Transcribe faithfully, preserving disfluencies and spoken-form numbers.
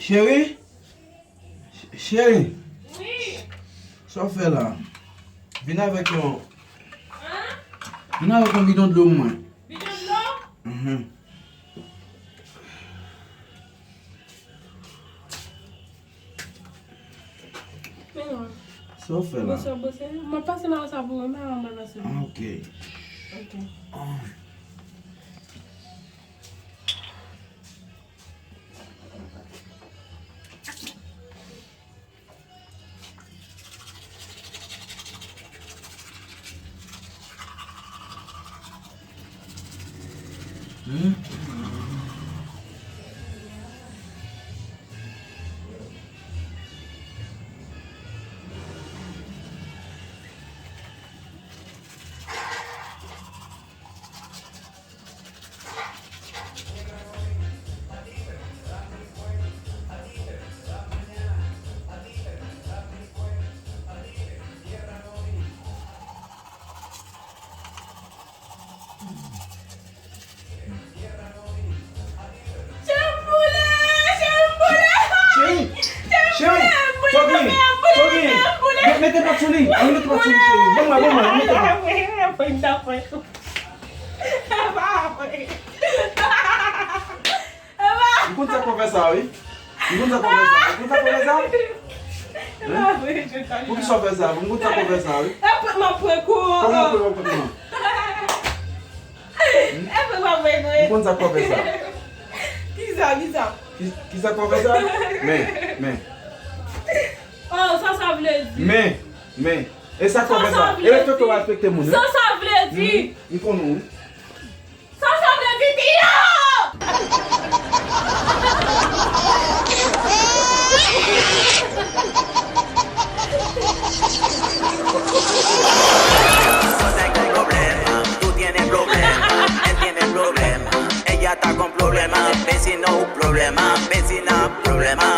Cheri? Ch-, cheri? Wi. Sa w fè la? Vin avèk yon, vin avèk yon bidon dlo pou mwen. Bidon dlo? Mhm. Men non. Sa w fè la? Bonswa, bonswa. M ap pase la sa pou ou, men an balanse. Ah, ok. Ok. Ah. Cheri, cheri, cheri, sa w genyen? Sa w genyen? Mete, mete pat sou li. Ann mete pat sou li, cheri. Ban mwen, ban mwen, ann mete pat. Ou konn sa k fè sa, wi. Ou konn sa k fè sa. Ou konn sa k fè sa? Hein? Poukisa w fè sa? Ou konn sa k fè sa, wi. Kòman w pran, w pran, w pran? Ou konn sa k fè sa? Kisa, kisa? Ki, kisa k fè sa? Men, men. Oh, sa sa vle di? Men, men. E sa k fè sa? E respekte w respekte moun, wi. Sa sa vle di? M konn ou, wi. Sa sa vle di, Tino? Yo tengo un problema, tú tienes problema, él tiene problema, ella está con problema, vecino problema, vecina problema.